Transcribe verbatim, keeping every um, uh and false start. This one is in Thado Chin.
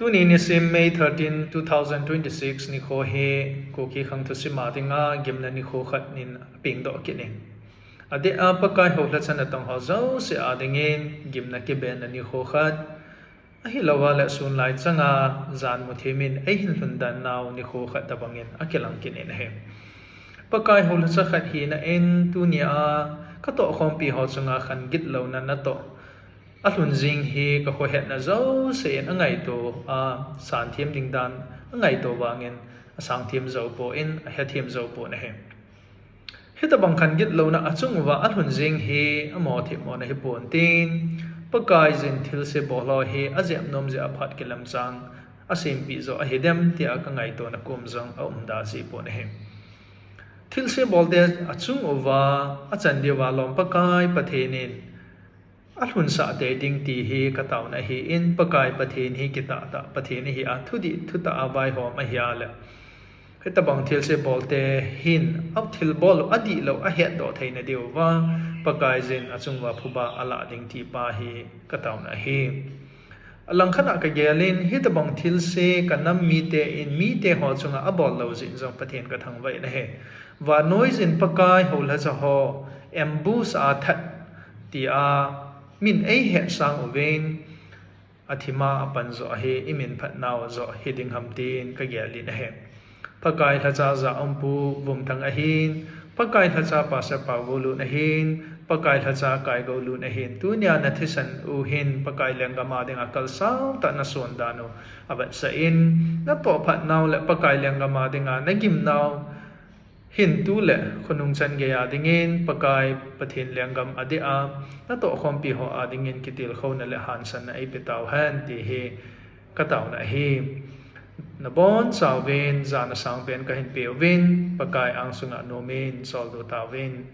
Tuni nisim May thirteen, two thousand twenty-six nikho hi Kuki khang thusim a dinga gimna nikho khat nin apeng doh kit in. Adeh a Pakai houlhacha natong ho jouse a dingin gimna kibenna nikho khat, ahilouva le sun lai changa jan muthim in eihin lhundan nau nikho khat tobangin akilang kit in ahi. Pakai houlhacha khat hina in tunia katohkhompi ho chunga khan gitlouna natoh alhun jing hi kakhohetna jouse in angaito a, sangthem ding dan angaito vangin asangthem jou pon, ahethem jou pon ahi. Hitobang khan gitlouna achung uva alhun jing hi amo themmona hipon tin, Pakaiyin thilse bol ho hi ajep nom jeh a phat kilemchang asempeh joh ahidem tia kangaitona kom jong aumda jeh pon ahi. Thilse bolte achung uva achan diuva lom Pakai Pathen in alhunsah tei ding ti hi kataona ahin, Pakai Pathen hi kitahtah Pathen ahi a, thudih thutah a vaihom ahi a le, hitobang thilse bolte hin athilbol u adihlou ahetdoh theina diuva Pakaiyin achung uva phuba alah ding ti pa hi kataona ahi. Alangkhat a kagel in, hitobang thilse kanam mite in mite ho chunga abol lou jeh in jong Pathen kathangvah in ahi. Vannoiyin Pakai houlhacha ho ambush a that tia min eihetsang uvin, athima apan joh ahi, imin phatnau joh hiding ham tin kagel in ahi. Pakai lhacha Jaumpu Vumthang ahin, Pakai lhacha Pastor Paugolun ahin, Pakai lhacha Kaigolun ahin, tunia nathisan u hin Pakai lenggam a dinga kalsau tah nason dan u avetsah in, natoh phatnau le Pakai lenggam a dinga nagimnau hin tu le khonung chan geiya dingin Pakai Pathen lenggam adeh a natohkhompi ho a dingin kitilkhouna le hansanna eipe tauhen ti hi kataona ahi. Nabonchauvin jana sangpen kahin peuvin, Pakai angsunga nomin choldo tauvin.